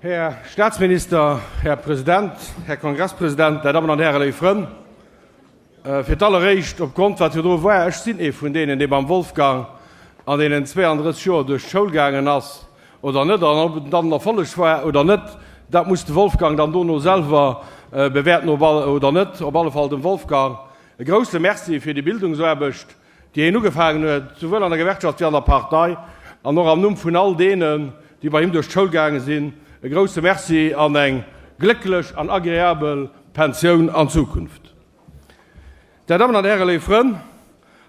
Här Staatsminister, Här President, Här Kongresspresident, Där Dammen an Hären, léif Frënn, fir d'alleréischt, opgrond wat virdru war, ech sinn ee vun deenen, dee mam Wolfgang an deenen 32 Joer duerch d'Schoul gaangen ass oder net, an ob et dann en Erfolleg war oder net, dat muss de Wolfgang dann dono selwer bewäerten oder net. Op alle Fall dem Wolfgang e grousse Merci fir déi Bildungsaarbecht, déi hien ugefaangen huet, souwuel an der Gewerkschaft wéi an der Partei, an och am Numm vun all deenen, déi bei him duerch d'Schoul gaange sinn, e grousse Merci an eng glécklech an agreabel Pensioun an Zukunft. Där Dammen an Hären, léif Frënn,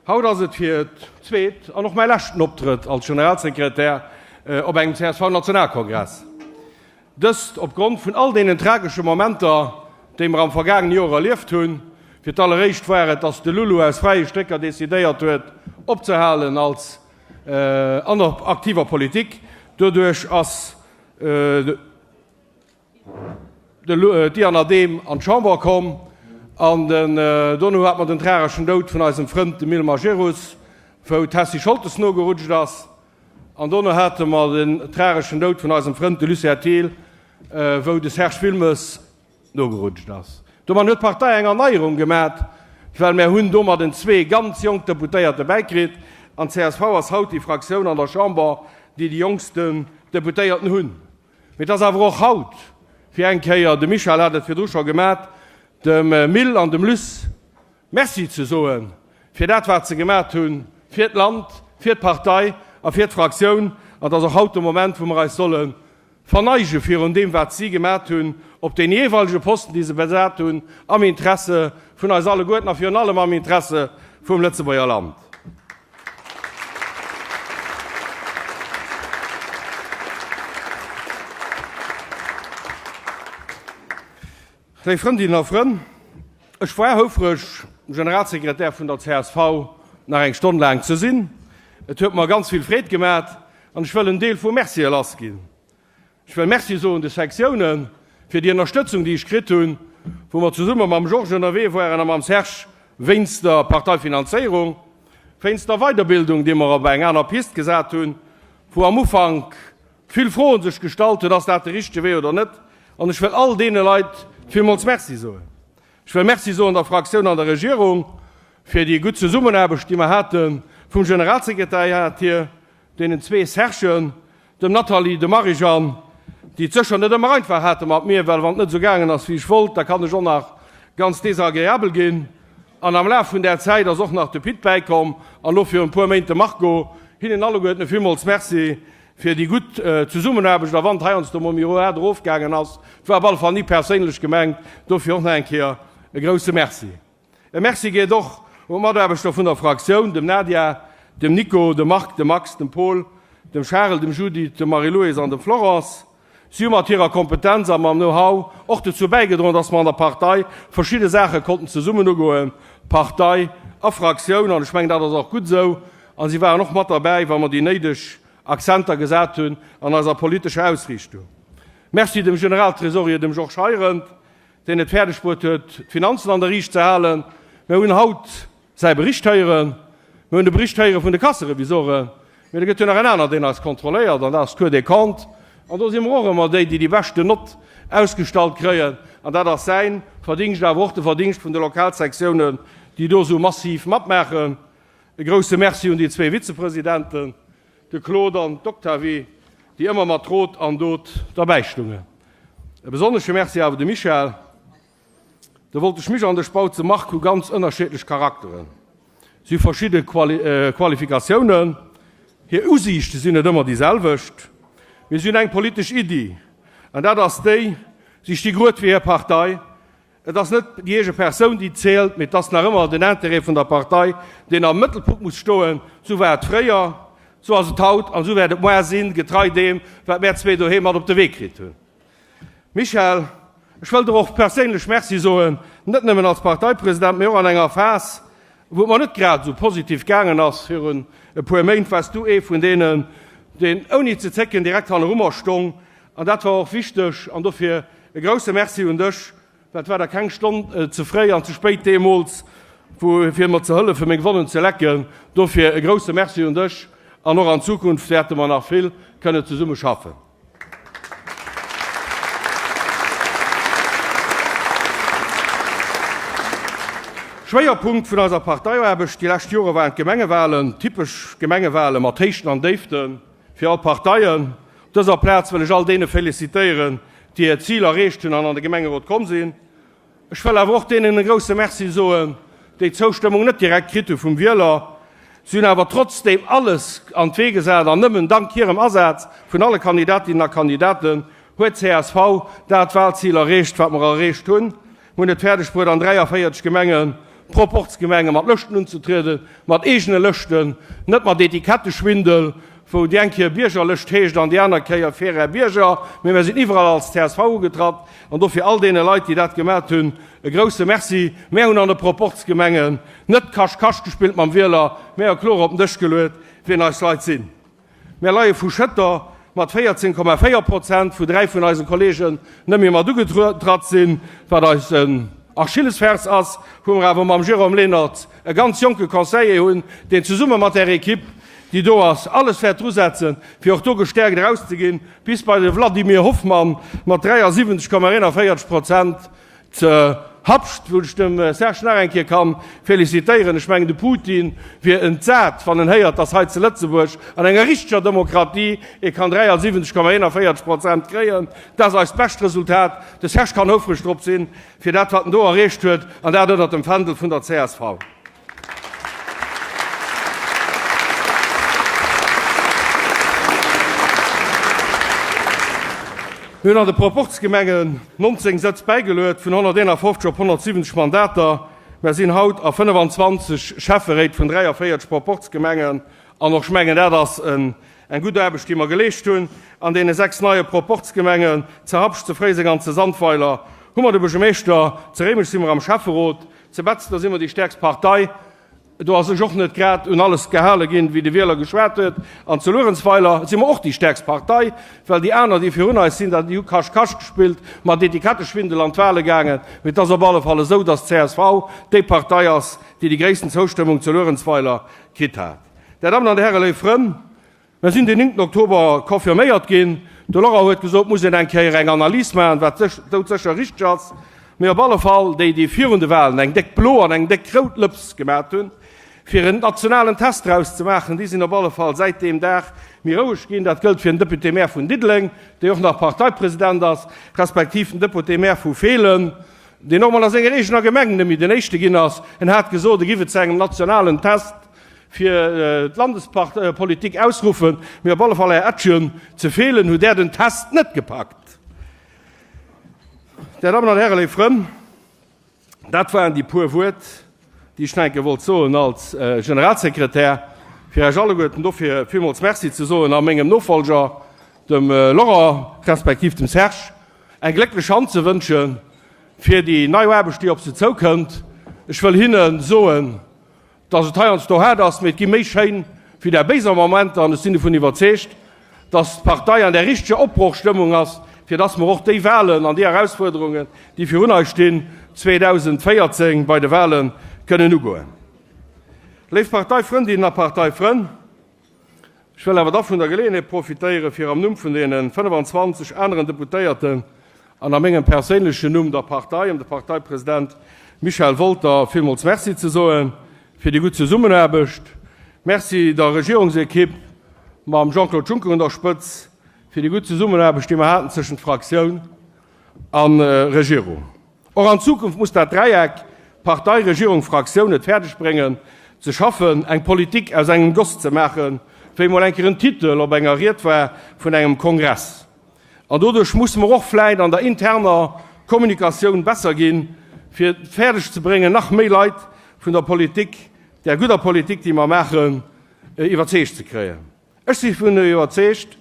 haut ass et fir d'zweet an och mäi leschten Optrëtt als Generalsekretär op engem CSV-Nationalkongress. Dëst opgrond vun all deenen tragesche Momenter, déi mer am vergaangene Joer erlieft hunn. Fir d'alleréischt war et, dass de Lulu aus fräie Stécker decidéiert huet, opzehalen als an der aktiver Politik. Doduerch ass d'Diana Dehm an d'Chamber komm. An dono hat mer den trageschen Doud vun eisem Frënd, dem Mil Majerus, wou d'Tessy Scholtes nogerutscht ass. An dono hate mer den trageschen Doud vun eisem Frënd, de Lucien Thiel, wou de Serge Wilmes nogerutscht ass. Domat huet d'Partei eng Erneierung gemat, well mär hunn domadden zwee ganz jonk Deputéierte bäikritt. An csv ass haut déi Fraktioun an der Chamber, déi déi jonksten Deputéierten hunn. Mee et ass awer och haut fir eng Kéier, de Michel hat et virdru scho gemat, dem Mil an dem Luce Merci ze soen fir dat wat se gemat hunn fir d'Land, fir d'Partei a fir d'Fraktioun. An et ass och haut de Moment wou mer eis solle verneige virun deem wat si gemat hunn op den jeeweilege Posten déi se besat hunn am Interesse vun eis alleguerten a virun allem am Interesse vum Lëtzebuerger Land. Léif Frëndinnen a Frënn, ech war houfreg, Generalsekretär vun der csv nach eng Stonn laang ze sinn. Et huet mer ganz vill Freed gemat an ech wëll en Deel vu Mercië lassginn. Ech wëll Merci soen de Sektiounen fir déi Ënnerstëtzung, déi ech kritt hunn, wou mer zesumme mam Georges ënnerwee waren a mam Serge wéinst der Parteifinanzéierung, wéinst der Weiderbildung, déi mer op eng aner Pist gesat hunn, wou am Ufank vill Froen sech gestallt hunn, ass dat de richtege Wee oder net? An ech wëll all deene Leit villmools Merci soen. Ech wëll Merci soen der Fraktioun an der Regierung fir déi gutt Zesummenaarbecht, déi mer hate vum Generalsekretariat hier, deenen zwee Sergen, dem Nathalie, dem Marie-Jeanne, déi et sécher net ëmmer einfach hate mat mir, well wann et net esou gaangen ass, wéi ech wollt, da kann ech och nach ganz desagreabel ginn. An am Laf vun där Zäit ass och nach de Pit bäikomm an elo virun e puer Méint de Marco. Hinnen alleguerten e villmools Merci fir déi gutt Zesummenaarbecht. A wann et heiansdo mol méi haart erofgaangen ass, et war op alle Fall ni perséinlech gemengt, dofir och nach eng Kéier e grouse Merci. E Merci geet och un d'Mataarbechter vun der Fraktioun, dem Nadia, dem Nico, dem Marc, dem Max, dem Paul, dem Charel, dem Judith, dem Marie-Louise an dem Florence. Si hu mat hirer Kompetenz a mam Know-how och dozou bäigedroen, dass mer an der Partei verschidde Saache konnten zesummen ugoen, Partei a Fraktioun, an ech mengen, dat ass och gutt esou. A si waren och mat derbäi, wa mer déi néideg Akzenter gesat hunn an eiser politescher Ausriichtung. Merci dem Generaltresorier, dem Georges Heirendt, deen et fäerdegbruet huet, d'Finanzen an der Riicht ze halen. Mir hunn haut säi Bericht héieren. Mir hunn de Bericht héiere vun de Kasserevisoren, mee da gëtt jo nach en aner, deen eis kontrolléiert, an dat ass d'Cour des Comptes. An do si mer och ëmmer déi, déi déi beschten Nott ausgestallt kréien. An dat ass säi Verdingscht, awer och de Verdingscht vun de Lokalsektiounen, déi do esou massiv matmaachen. E grouse Merci un déi zwee Vizepresidenten, de Claude an d'Octavie, déi ëmmer mat Rot an Dot derbäistungen. E besonnesche Merci awer dem Michel. Do wollt ech mech an de Spautze Marc hu ganz ënnerschiedlech Charakteren. Si hu verschidde Qualifikatiounen, hir Usiichte sinn net ëmmer déi selwecht, mee si hunn eng politesch Iddi, an dat ass déi, si sti grued fir hir Partei. Et ass net déi eege Persoun, déi zielt, mee et ass nach ëmmer den Intérêt vun der Partei, deen am Mëttelpunkt muss stoen. Sou war et fréier, sou ass et haut an sou wäert et moar sinn, getrei deem, wat mär zwee doheem mat op de Wee kritt hunn. Michel, ech wëll der och perséinlech Merci soen, net nëmmen als Parteipresident, mee och an enger Phas, wou et mer net grad esou positiv gaangen ass virun e puer Méint, waars du ee vun deenen, deen ouni ze zécken direkt hanneru mer stong. An dat war och wichteg. An dofir e grouse Merci un dech, well et war der keng Stonn ze fréi an ze spéit deemools, wou fir mer ze hëllefen, meng Wonnen ze lecken. Dofir e grouse Merci un dech an och an Zukunft wäerte mer nach vill kënne zesumme schaffen. Schwéierpunkt vun eiser Parteiaarbecht déi lescht Jore waren d'Gemengewahlen, typesch Gemengewahlen mat Héichten an Déifte fir all d'Parteien. Op dëser Plaz wëll ech all deene felicitéieren, déi hiert Zil erreecht hunn an an de Gemengerot komm sinn. Ech wëll awer och deenen e grousse Merci soen, déi d'Zoustëmmung net direkt kritt hu vum Wieler. Si hunn awer trotzdeem alles an d'Wee gesat an nëmmen dank hirem Asaz vun alle Kandidatinnen a Kandidaten huet csv dat Wahlzil erreecht, wat mer erreecht hunn. Mir hunn et fäerdeg bruet, an 43 Gemengen, Proporzgemenge mat Lëschten unzetrieden, mat eegene Lëschten, net mat Etiketteschwindel, wou déi eng Kéier Biergerlëscht heescht an déi aner Kéier Fairer Bierger, mee mir sinn iwwerall als csv ugetratt. An dofir all deene Leit, déi dat gemat hunn, e grouse Merci. Mär hunn an de Proporzgemengen net Kasch-Kasch gespillt mam Wieler, mä hu kloer op den Dësch geluet, wien eis Leit sinn. Mär leie vu Schëtter mat 14,4 Prozent, wou 3 vun eisen Kollegen net méi mat ugetratt sinn, wat eis en Achillesfers ass, wou mer awer mam Jérôme Lenert e ganz jonke Conseiller hunn, deen zesumme mat där Equipe, déi do ass, alles wäert drusetzen, fir och do gestärkt erauszeginn, bis bei de Vladimir Hoffmann mat 73,41 Prozent Ze Habscht, wou ech dem Serge nach eng Kéier kann félicitéieren. Ech mengen, de Putin wier entsat, wann en héiert, dass hei zu Lëtzebuerg an enger richteger Demokratie ee kann 73,41 Prozent kréien. Dat ass eist bescht Resultat. De Serge kann houfreg drop sinn, fir dat, wat en do erreecht huet, an dat ënnert dem Fändel vun der csv. Mir hunn an de Proporzgemengen 19 Sëtz bäigeluet, vun 151 op 170 Mandater. Mär sinn haut a 25 Schäfferéit vun 43 Proporzgemengen. An och ech mengen, dat ass eng gutt Aarbecht, déi mer geleescht hunn. An deene 6 neie Proporzgemengen, zu Habscht, zu Fréiseng an zu Sandweiler, hu mer de Buergermeeschter, zu Réimech si mer am Schäfferot, Zu Betzder si mer déi stäerkst Partei. Do ass sech och net grad un alles gehale ginn, wéi de Wieler geschwat huet. An zu Luerenzweiler si mer och déi stäerkst Partei, well déi aner, déi virun eis sinn, déi hu Cache-cache gespillt, mat Etiketteschwindel an d'Wahle gaangen. Mee et ass op alle Fall esou, datt d'CSV déi Partei ass, déi déi gréissten Zoustëmmung zu Luerenzweiler kritt hat. Där Dammen an Där Hären, léif Frënn, Mer sinn den 9 Oktober confirméiert ginn. De Laurent huet gesot, et muss een eng Kéier eng Analys maachen, wat doudsécher richteg ass. Mee op alle Fall, déi, déi virun de Wahlen eng déck blo an eng déck rout Lëps gemat hunn, fir en nationalen Test draus ze maachen, déi sinn op alle Fall säit deem Dag méi roueg ginn. Dat gëllt fir den Député-maire vun Diddeleng, dee och nach Parteipresident ass, respektiv den Député-maire vu Feelen, deen och mol a senger eegener Gemeng net méi den Éischte ginn ass. En hat gesot, e giff et zu engem nationalen Test fir d'Landespolitik ausruffen, mee op alle Fall, Här Etgen, ze feelen hutt Där den Test net gepackt. Där Dammen an Hären, léif Frënn, dat waren déi puer Wuert, déi ech nach eng Kéier wollt soen als Generalsekretär, fir Iech alleguerten dofir villmools Merci ze soen a mengem Nofolger, dem Laurent respektiv dem Serge, eng glécklech Hand ze wënschen fir déi nei Aarbecht, déi op se zoukënnt. Ech wëll hinne soen, Dass et heiansdo haart ass, mee et gi méi schéin wéi där béiser Momenter an ech sinn dovun iwwerzeegt, dass d'Partei an där richteger Opbrochstëmmung ass, fir dass mer och déi Wahlen an déi Erausfuerderungen, déi virun eis stinn, 2014 bei de Wahlen kënnen ugoen. Léif Parteifrëndinnen a Parteifrënn, Ech wëll awer da vun der Geleeënheet profitéieren, fir am Numm vun deene 25 aneren Deputéierten an a mengem perséinlechen Numm der Partei an dem Parteipresident Michel Wolter villmools Merci ze soe fir déi gutt Zesummenaarbecht. Merci der Regierungsekipp mam Jean-Claude Juncker un der Spëtz fir déi gutt Zesummenaarbecht, déi mer haten tëschent Fraktioun a Regierung. Och an Zukunft muss dat Dräieck Partei, Regierung, Fraktioun et fäerdeg bréngen, ze schaffen, eng Politik aus engem Goss ze maachen, wéi mol eng Kéier en Titel op enger Ried war vun engem Kongress. An doduerch musse mer och vläit an der interner Kommunikatioun besser ginn, fir et fäerdeg ze bréngen, nach méi Leit vun der Politik, där gudder Politik, déi mer maachen, iwwerzeegt ze kréien. Ech si vun iwwerzeegt,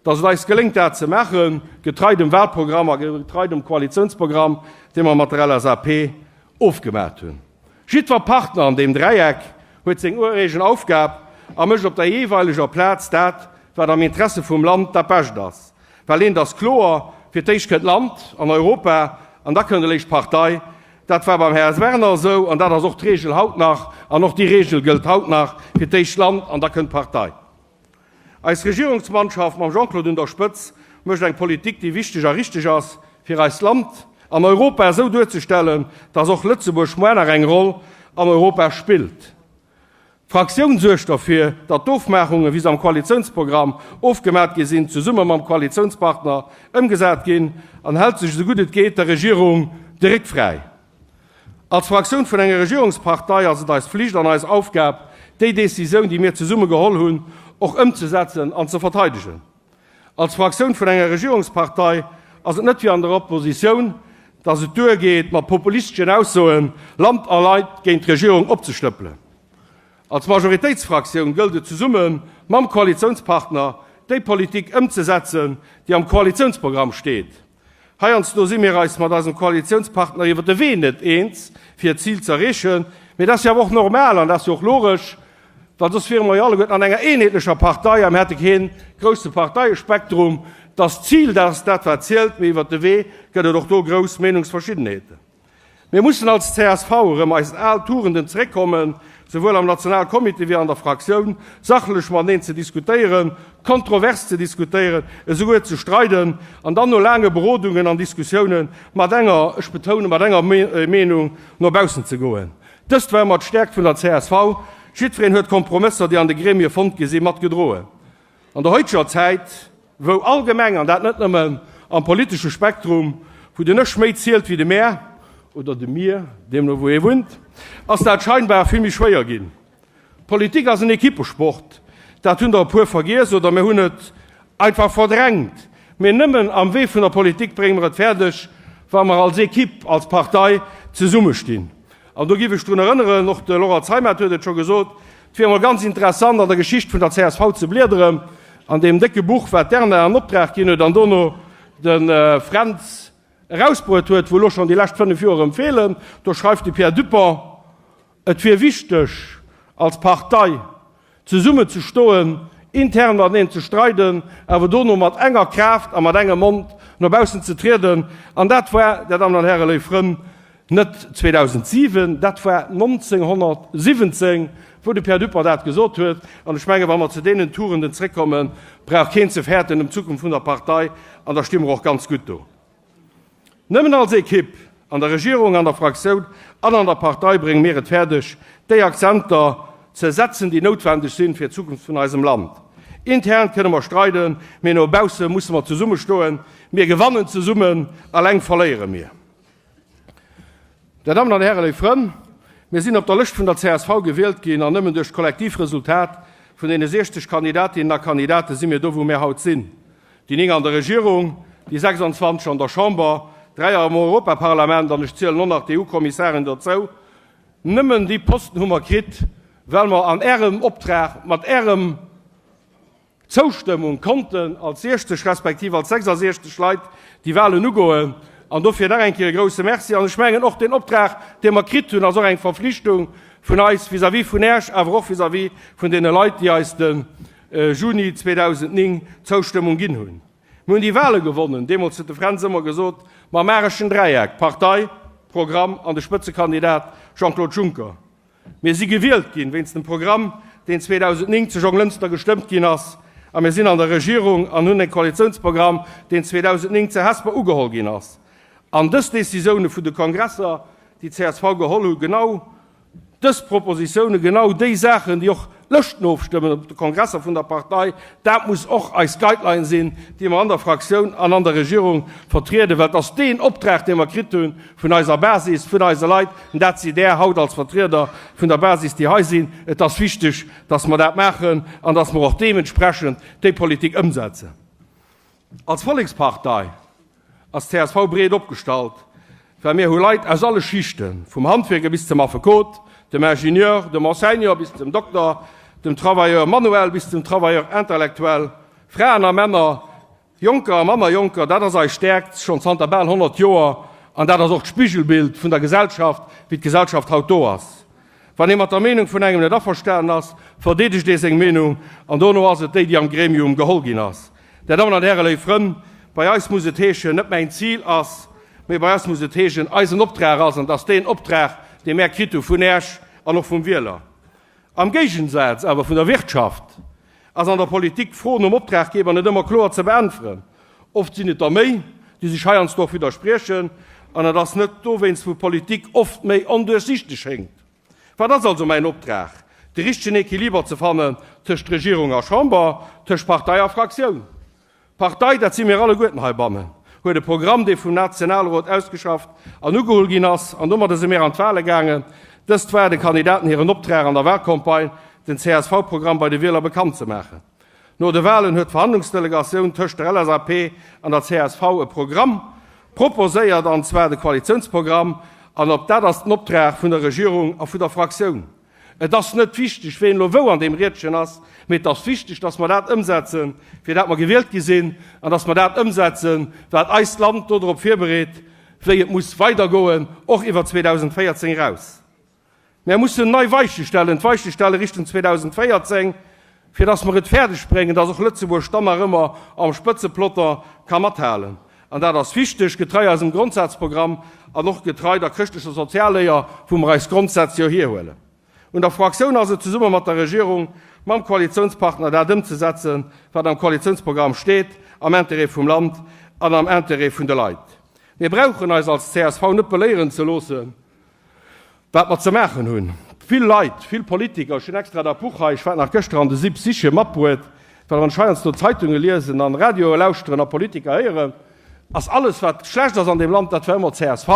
Dass et eis geléngt dat ze maachen, getrei dem Wahlprogramm a getrei dem Koalitiounsprogramm, dee mer mat der LSAP ofgemat hunn. Jiddwer Partner an deem Dräieck huet seng ureegen Aufgab a mécht op der jeeweileger Plaz dat, wat am Interesse vum Land dat Bescht ass. Well eent ass kloer, Fir d'éischt kënnt d'Land an Europa an da kënnt eréischt d'Partei. Dat war beim Här Werner esou an dat ass och d'Regel haut nach an och déi Regel gëllt haut nach, Fir d'éischt d'Land an da kënnt d'Partei. Eis Regierungsmannschaft mam Jean-Claude un der Spëtz mécht eng Politik, déi wichteg a richteg ass, fir eist Land an Europa esou duerzestellen, dass och Lëtzebuerg muar nach eng Roll. an Europa spillt. D'Fraktioun suergt derfir, datt d'Ofmaachungen, wéi se am Koalitiounsprogramm ofgemat gi sinn, zesumme mam Koalitiounspartner ëmgesat ginn an hält sech esou gutt et geet der Regierung de Réck fräi. Als Fraktioun vun enger Regierungspartei ass et eis Flicht an eis Aufgab, déi Decisioun, déi mir zesumme geholl hunn, och ëmzesetzen an ze verteidegen. Als Fraktioun vun enger Regierungspartei ass et net wéi an der Oppositioun, datt et duergeet, mat populisteschen Aussoen Land a Leit géint d'Regierung opzestëppelen. Als Majoritéitsfraktioun gëllt et zesumme mam Koalitiounspartner déi Politik ëmzesetzen, déi am Koalitiounsprogramm steet. Heiansdo si mir eis mat eisem Koalitiounspartner iwwer de Wee net eens, fir d'Zil z'erreechen. Mee dat ass jo awer och normal an dat ass jo och logesch, well soss wiere mer jo alleguerten an enger eenheetlecher Partei a mir hätte kee grousse Parteiespektrum. Dass d'Zil, dat ass dat, wat zielt, mee iwwer de Wee gëtt et och do grouss Meenungsverschiddenheeten. Mir mussen als csv erëm eisen al Tugenden zeréckkommen, souwuel am Nationalcomité wéi an der Fraktioun, sachlech mateneen ze diskutéieren, kontrovers ze diskutéieren, esouguer ze streiden an dann no laange Berodungen an Diskussiounen mat enger, ech betounen, mat enger Meenung no baussen ze goen. Dëst war ëmmer d'Stäerkt vun der csv. Jiddwereen huet d'Kompromësser, déi an de Gremie fonnt gi sinn, mat gedroen. An der heiteger Zäit, wou allgemeng, an dat net nëmmen am politesche Spektrum, wou den Ech méi zielt wéi de Mär, oder de Mir, deemno wou ee wunnt, ass dat scheinbar vill méi schwéier ginn. Politik ass en Equippesport, dat hunn der e puer vergiess oder mir hunn et einfach verdrängt. Mee nëmmen am Wee vun der Politik brénge mer et fäerdeg, wa mer als Equipe, als Partei zesummestinn. An do giff ech drun erënneren, och de Laurent Zeimet huet et scho gesot, et wier emol ganz interessant an der Geschicht vun der csv ze bliederen, an deem décke Buch, wat d'Erna an Optrag ginn huet an dono de Fränz erausbruet huet, wou elo schonn déi lescht 5 Joer erëm feelen, do schreift de Pierre Dupong, et wier wichteg als Partei, Zesummen ze stoen, intern mateneen ze streiden, awer dono mat enger Kraaft a mat engem Mond no baussen ze trieden. An dat war, Dir Dammen an Hären, léif Frënn, net 2007, dat war 1917, wou de Pierre Dupong dat gesot huet. An ech mengen, wa mer zu deenen Tugenden zréckkommen, brauch keen ze fäerten ëm d'Zukunft vun der Partei, an da sti mer och ganz gutt do. Nëmmen als Ekipp, an der Regierung, an der Fraktioun an an der Partei brénge mir et fäerdeg, déi Akzenter ze setzen, déi noutwendeg sinn fir d'Zukunft vun eisem Land. Intern kënne mer streiden, mee no bausse musse mer zesummestoen. Mir gewannen zesummen, alleng verléiere mir. Dir Dammen an Hären, léif Frënn, mir sinn op der Lëscht vun der csv gewielt ginn an nëmmen duerch d'Kollektivresultat vun deene 60 Kandidatinnen a Kandidate si mir do, wou mir haut sinn. Déi 9 an der Regierung, déi 26 an der Chamber, 3 am Europaparlament an ech zielen och nach d'EU-Kommissarin dozou. Nëmmen déi Posten hu mer kritt, well mer an Ärem Optrag, mat Ärem Zoustëmmung konnten als 60 respektiv als 66 Leit déi Wahlen ugoen. An dofir nach eng Kéier e grouse Merci. An ech mengen och deen Optrag, dee mer kritt hunn, ass och eng Verflichtung vun eis vis-à-vis vun Äech, awer och vis-à-vis vun deene Leit, déi eis de Juni 2009 d'Zoustëmmung ginn hunn. Mir hunn déi Wahle gewonnen. Deemools huet de Fränz ëmmer gesot, mam mageschen Dräieck, Partei, Programm an de Spëtzekandidat Jean-Claude Juncker. Mir si gewielt ginn wéinst dem Programm, deen 2009 zu Jonglënster gestëmmt ginn ass. A mir sinn an der Regierung an hunn e Koalitiounsprogramm, deen 2009 zu Hesper ugeholl ginn ass. An dës Decisioune vun de Kongresser, déi d'CSV geholl hu, genau Dës Propositiounen, genau déi Saachen, déi och d'Lëschten ofstëmmen op de Kongresser vun der Partei, dat muss och eis Guideline sinn, déi mer an der Fraktioun an an der Regierung vertrieden, well et ass deen Optrag, dee mer kritt hu vun eiser Basis, vun eise Leit, an dat sidd Där haut als Vertrieder vun der Basis, déi hei sinn. Et ass wichteg, dass mer dat maachen an dass mer och deementsprechend déi Politik ëmsetzen. Als Vollekspartei ass csv breet opgestallt, well mir hu Leit aus alle Schichten, vum Handwierker bis zum Affekot, dem Ingenieur, dem Enseignant bis zum Dokter, dem Travailleur manuel bis zum Travailleur intellectuel, Fraen a Männer, Jonker a manner Jonker. Dat ass eis Stäerkt schonn zanter bal 100 Joer an dat ass och d'Spigelbild vun der Gesellschaft, wéi d'Gesellschaft haut do ass. Wann ee mat der Meenung vun engem net averstanen ass, verdeedegt ee seng Meenung an dono ass et déi, déi am Gremium geholl ginn ass. Där Dammen an Hären, léif Frënn, bei eis muss et heeschen, net mäin Zil ass, mee bei eis muss et heeschen, eisen Optrag ass, an et ass deen Optrag, dee mär kritt hu vun Äech an och vum Wieler. Am Géigensaz awer vun der Wirtschaft ass an der Politik d'Fro nom Optraggeber net ëmmer kloer ze beäntweren. Oft sinn et der méi, déi sech heiansdo och widderspriechen, an et ass net dowéinst, wou Politik oft méi onduerchsichteg schéngt. Wat ass also mäin Optrag? De richtegen Equiliber ze fannen tëscht Regierung a Chamber, tëscht Partei a Fraktioun. D'Partei, dat si mir alleguerten heibannen, huet e Programm, dee vum Nationalrot ausgeschafft an ugeholl ginn ass, an domadder si mir an d'Wahle gaangen. Dëst war de Kandidaten hiren Optrag an der Wahlcampagne, den CSV-Programm bei de Wieler bekannt ze maachen. No de Wahlen huet d'Verhandlungsdelegatioun tëscht der LSAP an der csv e Programm proposéiert, an zwar de Koalitiounsprogramm, an op dat ass den Optrag vun der Regierung a vun der Fraktioun. Et ass net wichteg, ween elo wou an deem Riedchen ass, mee et ass wichteg, datt mer dat ëmsetzen, fir dat mer gewielt gi sinn, an datt mer dat ëmsetzen, wat eist Land dodrop virbereet, wéi et muss weidergoen, och iwwer 2014 eraus. Mär mussen nei Weiche stellen, d'Weiche stelle Richtung 2014, fir dass mer et fäerdeg bréngen, dass och Lëtzebuerg dann nach ëmmer am Spëtzeplotter ka mathalen. An dat ass wichteg, getrei eisem Grondsazprogramm an och getrei der chrëschtlecher Sozialléier, wou mer eis Grondsätz jo hierhuelen. Un der Fraktioun ass et, zesumme mat der Regierung, mam Koalitiounspartner dat ëmzesetzen, wat am Koalitiounsprogramm steet, am Intérêt vum Land an am Intérêt vun de Leit. Mir brauchen eis als csv net beléieren ze loossen, Wat mer ze maachen hunn. Vill Leit, vill Politiker, ech hunn extra dat Buch hei, ech war et nach gëschter an de SIP siche matbruet, well wann ech heiansdo Zeitunge liesen an Radioe lauschteren a Politiker héieren, ass alles wat schlecht ass an deem Land, dat war ëmmer csv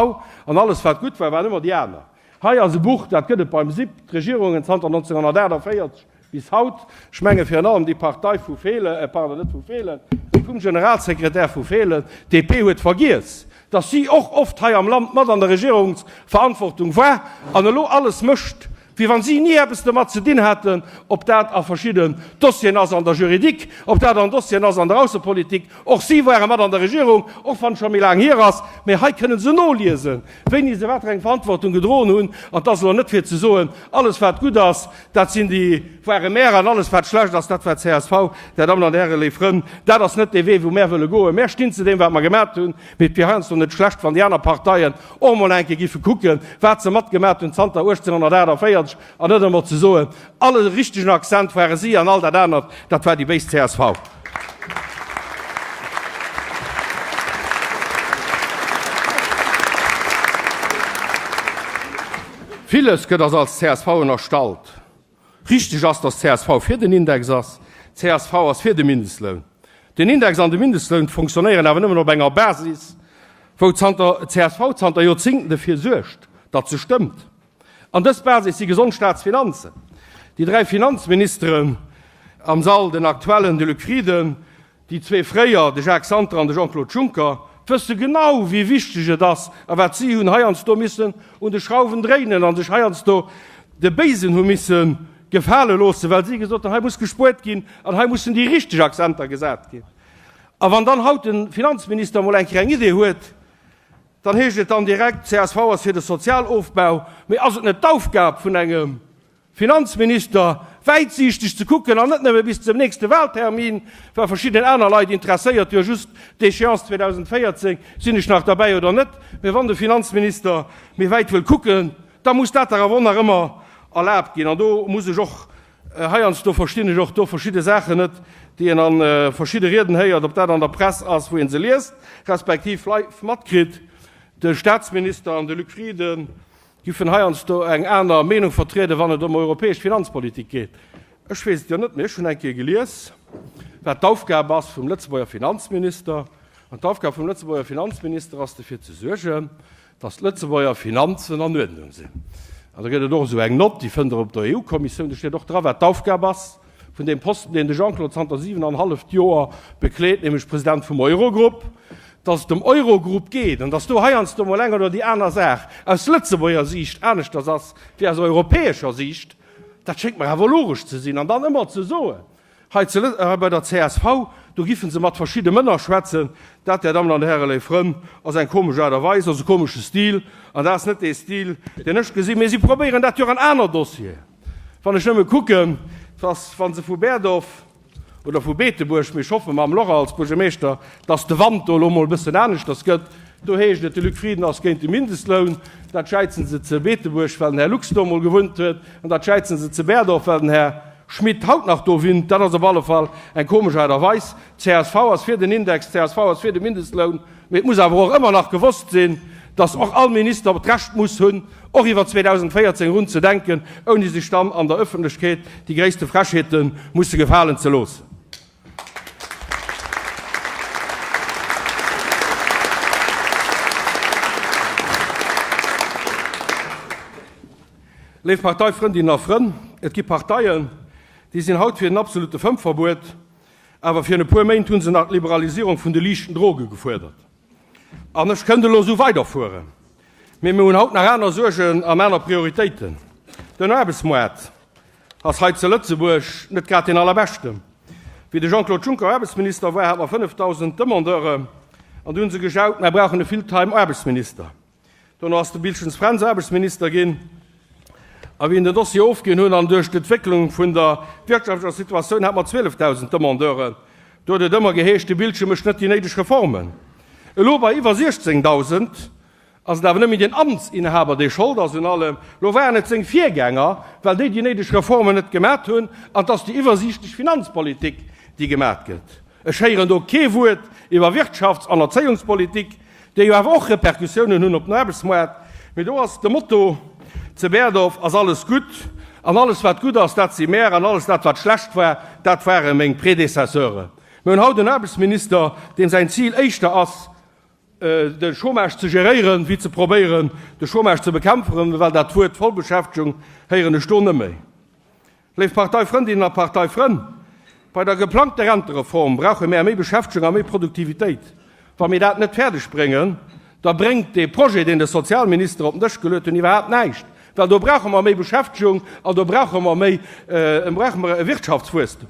an alles wat gutt war, waren ëmmer déi aner. Hei ass e Buch, dat gëtt et beim SIP, d'Regierungen zanter 1948 Bis haut, ech menge virun allem déi Partei vu Feelen, pardon, net vu Feelen, mee vum Generalsekretär vu Feelen, d'DP huet vergiess, datt si och oft hei am Land mat an der Regierungsverantwortung war an elo alles mécht, wéi wann si ni eppes domat ze dinn hätten, ob dat a verschidden Dossieren ass an der Juridique, ob dat an Dossieren ass an der Aussepolitik. Och si ware mat an der Regierung, och wann et scho méi laang hier ass. Mee hei kënnen se noliesen, wéini se wat fir eng Verantwortung gedroen hunn. An et ass elo net fir ze soen, alles wat gutt ass, dat sinn déi ware mär, an alles wat schlecht ass, dat war csv. Där Dammen an Hären, léif Frënn, dat ass net dee Wee, wou mär wëlle goen. Mär stinn zu deem, wat mer gemat hunn. Mee et wier heiansdo net schlecht, wann déi aner Parteien och emol eng Kéier giffe kucken, wat se matgemat hunn zanter 1848, an net ëmmer ze soen, Alle richtegen Accent ware si an all dat anert, dat war déi béis csv. Villes gëtt ass als csv ënnerstallt. Richteg ass, datt csv fir den Index ass. Csv ass fir de Mindestloun. Den Index an de Mindestloun fonctionnéieren awer nëmmen op enger Basis, wou zanter csv zanter Joerzingten derfir suergt, datt se stëmmt. An dës Basis si gesond Staatsfinanzen. Déi 3 Finanzministeren am Sall, den aktuellen, de Luc Frieden, déi zwee fréier, de Jacques Santer an de Jean-Claude Juncker, wësse genau, wéi wichteg et ass a wat si hunn heiansdo missen un de Schrauwen dréinen a sech heiansdo de Béisen hu misse gefale loossen, well si gesot hunn, hei muss gespuert ginn an hei mussen déi richteg Accenter gesat ginn. A wann dann haut de Finanzminister emol eng Kéier eng Idee huet, Dann heescht et dann direkt, csv ass fir de Sozialofbau. Mee ass et net d'Aufgab vun engem Finanzminister, wäitsiichteg ze kucken an net nëmme bis zum nächste Wahltermin, well verschidden aner Leit interesséiert jo just d'Échéance 2014, sinn ech nach derbäi oder net. Mee wann de Finanzminister méi wäit wëll kucken, da muss dat dach awer och nach ëmmer erlaabt ginn. An do muss ech och Heiansdo verstinn ech och do verschidde Saachen net, déi een a verschidde Rieden héiert, ob dat an der Press ass, wou ee se liest, respektiv live matkritt. De Staatsminister an de Luc Frieden giffen heiansdo eng aner Meenung vertrieden, wann et ëm europäesch Finanzpolitik geet. Ech weess et jo net, mee ech hunn eng Kéier gelies, wat d'Aufgab ass vum Lëtzebuerger Finanzminister. An d'Aufgab vum Lëtzebuerger Finanzminister ass derfir ze suergen, dass d'Lëtzebuerger Finanzen an Uerdnung sinn. An da gëtt et och esou eng Nott, déi fënnt Der op der EU-Kommissioun, do steet och dra wat d'Aufgab ass vun deem Posten, deen de Jean-Claude zanter siwenanhalleft Joer bekleet, nämlech President vum Eurogrupp, dass et ëm Eurogrupp geet an dass do heiansdo mol eng oder déi aner Saach aus Lëtzebuerger Siicht aneschters ass wéi aus europäescher Siicht. Dat schéngt mer awer logesch ze sinn. An dann ëmmer ze soen, Hei zu Lët, hei bei der csv, do giffen se mat verschidde Mënner schwätzen. Dat, Där Dammen an Hären, léif Frënn, ass eng komesch Aart a Weis, ass e komesche Stil, an dat ass net dee Stil, deen ech gesinn. Mee si probéieren dat jo och an aner Dossieren. Wann ech nëmme kucken, dass, wa se vu Berdorf oder vu Beetebuerg, mee ech hoffe mam Laurent als Buergermeeschter, dass de Wand do elo emol e bëssen aneschters gëtt, do heescht et, de Luc Frieden ass géint de Mindestloun. Dat schäizen se ze Beetebuerg, well den Här Lux do emol gewunnt huet, an dat schäizen se ze Berdorf, well den Här Schmit haut nach do winnt, dat ass op alle Fall eng komesch Aart a Weis. Csv ass fir den Index, csv ass fir de Mindestloun, mee et muss awer och ëmmer nach gewosst sinn, dass och all Minister d'Recht muss hunn, och iwwer 2014 erun ze denken, ouni sech dann an der Öffentlechkeet déi gréisste Frechheete musse gefalen ze loossen. Léif Parteifrëndinnen a Frënn, et gi Parteien, déi sinn haut fir den absolute Fëmmverbuet, awer virun e puer Méint hu se nach d'Liberalisierung vun de liichten Droge gefuerdert. An ech kënnt elo esou weiderfueren. Mee mir hunn haut nach aner Suergen an aner Prioritéiten. Den Aarbechtsmoart ass hei zu Lëtzebuerg net grad deen allerbeschten. Wéi de Jean-Claude Juncker Aarbechtsminister war, hat mer 5.000 Demandeuren an du hunn se gejaut, Mer brauchen e Full-time-Aarbechtsminister. Dono ass de Biltgens Fränz Aarbechtsminister ginn. A wéi en den Dossier ofginn hunn an duerch d'Entwécklung vun der wirtschaftlecher Situatioun hat mer 12.000 Demandeuren. Do huet et ëmmer geheescht, de Biltgen mécht net déi néideg Reformen. Elo bei iwwer 16.000 ass et awer net méi den Amtsinhaber, dee Schold ass un allem. Lo waren et seng Virgänger, well déi déi néideg Reformen net gemat hunn. An et ass déi iwwersiichtlech Finanzpolitik, déi gemat gëtt. Ech héieren do kee Wuert iwwer Wirtschafts an Erzéiungspolitik, déi jo awer och Repercussiounen hunn op den Aarbechtsmoart. Mee do ass de Motto, Zu Berdorf ass alles gutt, an alles wat gutt ass, dat si mär, an alles dat wat schlecht war, dat ware meng Predecesseuren. Mir hunn haut en Aarbechtsminister, deem säin Zil éischter ass, de Chômage ze geréieren, wéi ze probéieren, de Chômage ze bekämpfen, well dat Wuert Vollbeschäftegung héieren ech do net méi. Léif Parteifrëndinnen a Parteifrënn, bei der geplangter Rentereform brauche mär méi Beschäftegung a méi Produktivitéit. Wa mir dat net fäerdeg bréngen, da bréngt dee Projet, deen de Sozialminister op den Dësch geluet hunn, iwwerhaapt näischt, well do brauche mer méi Beschäftegung an do brauche mer méi, brauche mer e Wirtschaftswuesstum.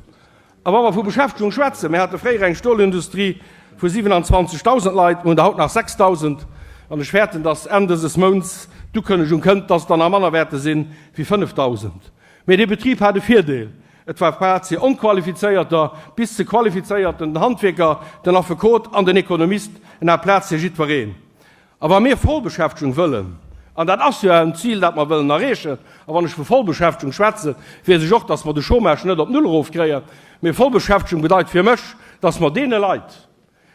A wa mer vu Beschäftegung schwätzen, mir hate fréier eng Stolindustrie vu 27.000 Leit, mir hunn der haut nach 6.000, an ech fäerten, dass Enn dëses Mounts d'Ukënnegung kënnt, dass et der nach manner wäerte sinn wéi 5.000. Mee dee Betrib hat e Virdeel, Et war Plaz fir Onqualifizéierter bis zu Qualifizéierten, den Handwierker, den Affekot an den Ekonomist, en hat Plaz fir jiddwereen. A wa mir Vollbeschäftegung wëllen, an dat ass jo en Zil, dat mer wëllen erreechen, a wann ech vu Vollbeschäftegung schwätzen, weess ech och, dass mer de Chômage net op Null erofkréien, mee Vollbeschäftegung bedeit fir mech, dass mer deene Leit,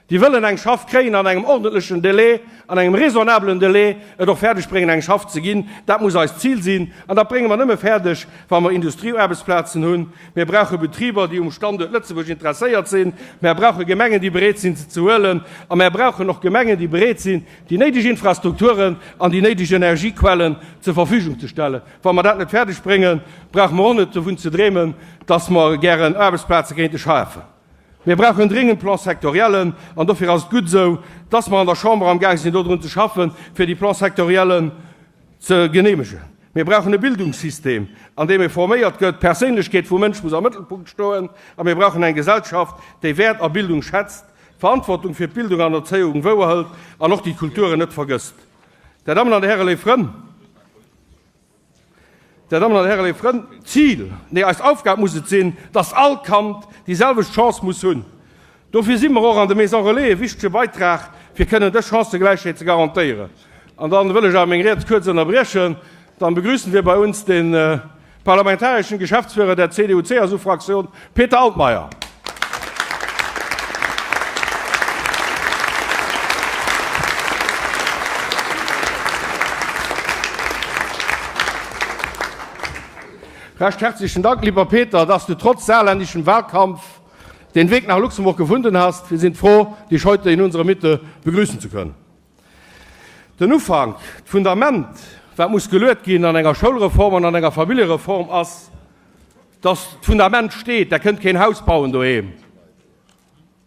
déi wëllen eng Schaff kréien an engem ordentlechen Délai, an engem raisonnablen Délai, et och fäerdeg bréngen eng Schaff ze ginn. Dat muss eist Zil sinn an dat brénge mer nëmme fäerdeg, wa mer Industrieaarbechtsplazen hunn. Mir brauche Betriber, déi um Standuert Lëtzebuerg interesséiert sinn. Mer brauche Gemengen, déi bereet sinn, se ze huelen. A mer brauchen och Gemengen, déi bereet sinn, déi néideg Infrastrukturen an déi néideg Energiequellen zur Verfügung ze stellen. Wa mer dat net fäerdeg bréngen, brauche mer och net dovun ze dreemen, dass mer gären Aarbechtsplaze kéinte schafen. Mir brauchen dringend Plan-sectoriellen, an dofir ass et gutt esou, dass mer an der Chamber amgaang sinn dodrun ze schaffen, fir déi Plan-sectoriellen ze genehmegen. Mir brauchen e Bildungssystem, an deem ee forméiert gëtt, d'Perséinlechkeet vum Mënsch muss am Mëttelpunkt stoen, a mir brauchen eng Gesellschaft, déi Wäert a Bildung schätzt, d'Verantwortung fir d'Bildung an Erzéiung wouerhëlt an och déi Kulturen net vergësst. Dir Dammen an Dir Hären, léif Frënn, Dir Dammen an Hären, léif Frënn, d'Zil, nee eis Aufgab muss et sinn, dass all Kand déi selwecht Chance muss hunn. Dofir si mer och an de Maisons Relais e wichtege Beitrag, fir kënnen dës Chancëgläichheet ze garantéieren. An dann wëll ech awer meng Ried kuerz ënnerbriechen. Dann begrüßen wir bei uns den parlamentarischen Geschäftsführer der CDU-CSU-Fraktion, Peter Altmaier. Recht herzlichen Dank, lieber Peter, dass du trotz saarländischem Wahlkampf den Weg nach Luxemburg gefunden hast. Wir sind froh, dich heute in unserer Mitte begrüßen zu können. Den Ufank, d'Fundament, wat muss geluet ginn an enger Schoulreform an an enger Familljereform, ass, dass d'Fundament steet. Der kënnt keen Haus bauen doheem,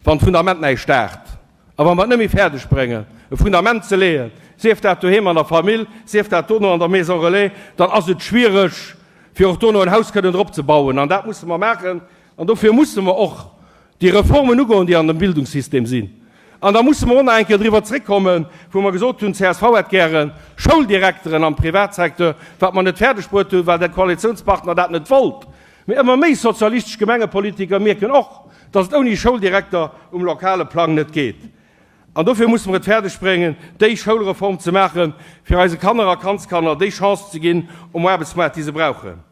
wann d'Fundament näischt daacht. A wa mer et net méi fäerdeg bréngen, e Fundament ze leeën, sief dat doheem an der Famill, sief dat dono an der Maison relais, dann ass et schwiereg, fir och dono en Haus kënnen drop ze bauen. An dat musse mer maachen. An dofir musse mer och déi Reformen ugoen, déi an dem Bildungssystem sinn. An da musse mer och nach eng Kéier driwwer zréckkommen, wou mer gesot hunn, csv hätt gäre Schouldirekteren am Privatsecteur, wat mer net fäerdeg bruet hunn, well de Koalitionspartner dat net wollt. Mee ëmmer méi sozialistesch Gemengepolitiker mierken och, dass et ouni Schouldirekter um lokale Plang net geet. An dofir musse mer et fäerdeg bréngen, déi Schoulreform ze maachen, fir eise Kanner a Kandskanner déi Chance ze ginn um Aarbechtsmaart, déi se brauchen.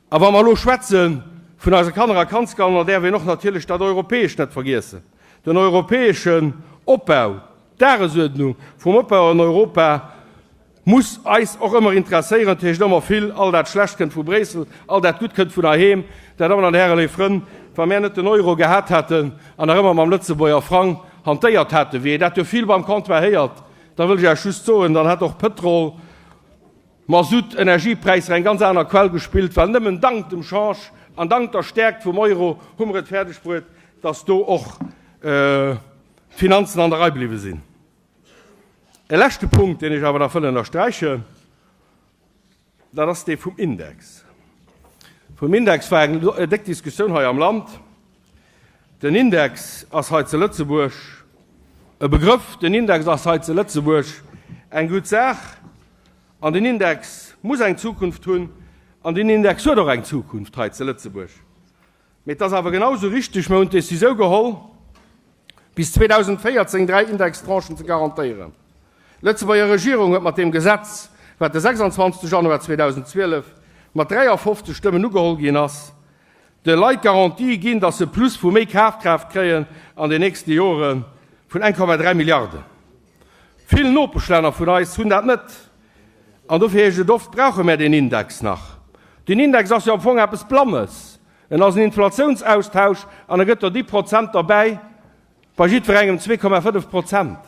A wa mer elo schwätze vun eise Kanner a Kandskanner, däerf een och natierlech dat Europäescht net vergiessen, den europäeschen Opbau. D'Dagesuerdnung vum Opbau an Europa muss eis och ëmmer interesséieren. Et heescht ëmmer vill, all dat Schlecht kënnt vu Bréissel, all dat Gutt kënnt vun heiheem. Dir Dammen an Hären, léif Frënn, wa mär net den Euro gehat hätten an nach ëmmer mam Lëtzebuerger Frang hantéiert hätten, wéi ee dat jo vill beim Comptoir héiert, da wëll ech Iech just soen, dann hätt och Pëtrol, Masutt, Energiepräisser eng ganz aner Quell gespillt, well nëmmen dank dem Change an dank der Stäerkt vum Euro hu mer et fäerdeg bruet, dass do och d'Finanzen an der Rei bliwwe sinn. E leschte Punkt, deen ech awer nach wëll ënnersträichen, dat ass dee vum Index. Vum Index war eng déck Diskussioun hei am Land. Den Index ass hei zu Lëtzebuerg e Begrëff, den Index ass hei zu Lëtzebuerg eng gutt Saach an den Index muss eng Zukunft hunn an den Index huet och eng Zukunft hei zu Lëtzebuerg. Mee et ass awer genau esou richtig, mir hunn d'Décisioun geholl, bis 2014 dräi Indextranchen ze garantéieren. D'Lëtzebuerger Regierung huet mat deem Gesetz, wat de 26 Januar 2012 mat 53 Stëmmen ugeholl ginn ass, de Leit d'Garantie ginn, datt se e Plus vu méi Kafkraaft kréien an den nächste Jore vun 1,3 Milliarden. Vill Nopeschlänner vun eis hunn dat net. An dofir heescht et oft, Brauche mär deen Index nach? Den Index ass jo am Fong eppes Blannes. En ass en Inflatiounsaustausch an e gëtt der déi Prozent derbäi, bei jiddwerengem 2,5 Prozent.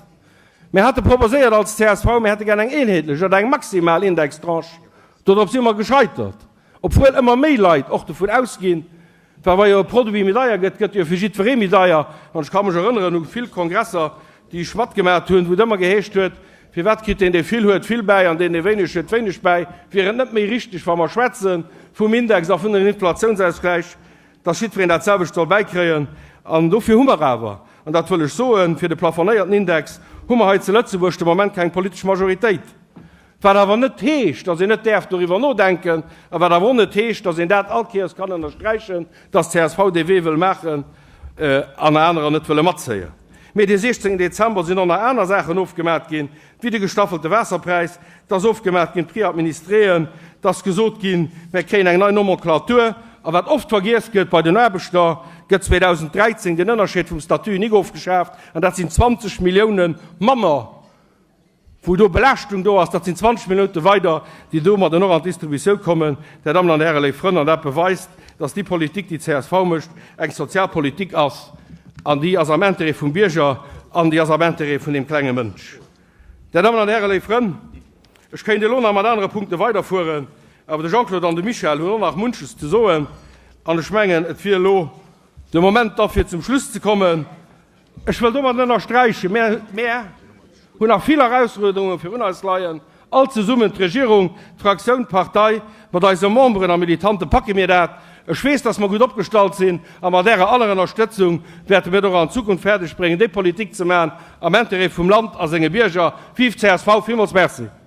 Mir hate proposéiert als csv, mir hätte gär eng eenheetlech oder eng maximal Indextranche. Dodrop si mer gescheitert, obwuel ëmmer méi Leit och dovun ausginn, well wa jo e Produit méi deier gëtt, gëtt e jo fir jiddweree méi deier. An ech ka mech erënneren u vill Kongresser, déi ech matgemat hunn, wou et ëmmer geheescht huet, Firwat kritt deen, dee vill huet, vill bäi an deen, dee wéineg huet, wéineg bäi? Wier et net méi richteg, wa mer schwätze vum Index a vun den Inflatiounsausgläich, dass jiddwereen dat selwecht soll bäikréien? An dofir hu mer awer, an dat wëll ech soen, fir de plafonéierten Index hu mer hei zu Lëtzebuerg de Moment keng politesch Majoritéit. Wat awer net heescht, dass een net däerf doriwwer nodenken a wat awer och net heescht, dass een dat all Kéiers kann ënnersträichen, dass csv dee Wee wëll maachen an anerer net wëlle matzéien. Mee dee 16 Dezember sinn och nach aner Saachen ofgemat ginn, wéi de gestaffelte Waasserpräis, et ass ofgemat ginn d'Prix administréen, et ass gesot ginn, mir kréien eng nei Nomenclature. A wat oft vergiess gëtt, bei den Aarbechter gëtt 2013 den Ënnerscheed vum Statut unique ofgeschaaft an dat sinn 20 Milliounen manner, wou do Belaaschtung do ass, dat sinn 20 Minutte weider, déi domadden och an d'Distributioun kommen, Där Dammen an Hären, léif Frënn, an dat beweist, dass déi Politik, déi csv mécht, eng sozial Politik ass, an déi ass am Intérêt vum Bierger an déi ass am Intérêt vun deem klenge Mënsch. Där Dammen an Hären, léif Frënn, ech kéint elo nach mat anere Punkte weiderfueren, awer de Jean-Claude an de Michel hunn och nach munches ze soen, an ech mengen, et wier elo de Moment da fir zum Schluss ze kommen. Ech wëll domat ënnersträichen, Mär, mär hunn nach vill Erausfuerderunge virun eis leien, all zesummen, d'Regierung, d'Fraktioun, d'Partei, mat eise Memberen a Militante packe mir dat. Ech weess, dass mer gutt opgestallt sinn a mat Ärer aller Ënnerstëtzung wäerte mir et och an Zukunft fäerdeg bréngen, déi Politik ze maachen am Intérêt vum Land a senge Bierger. Vive csv! Villmools Merci.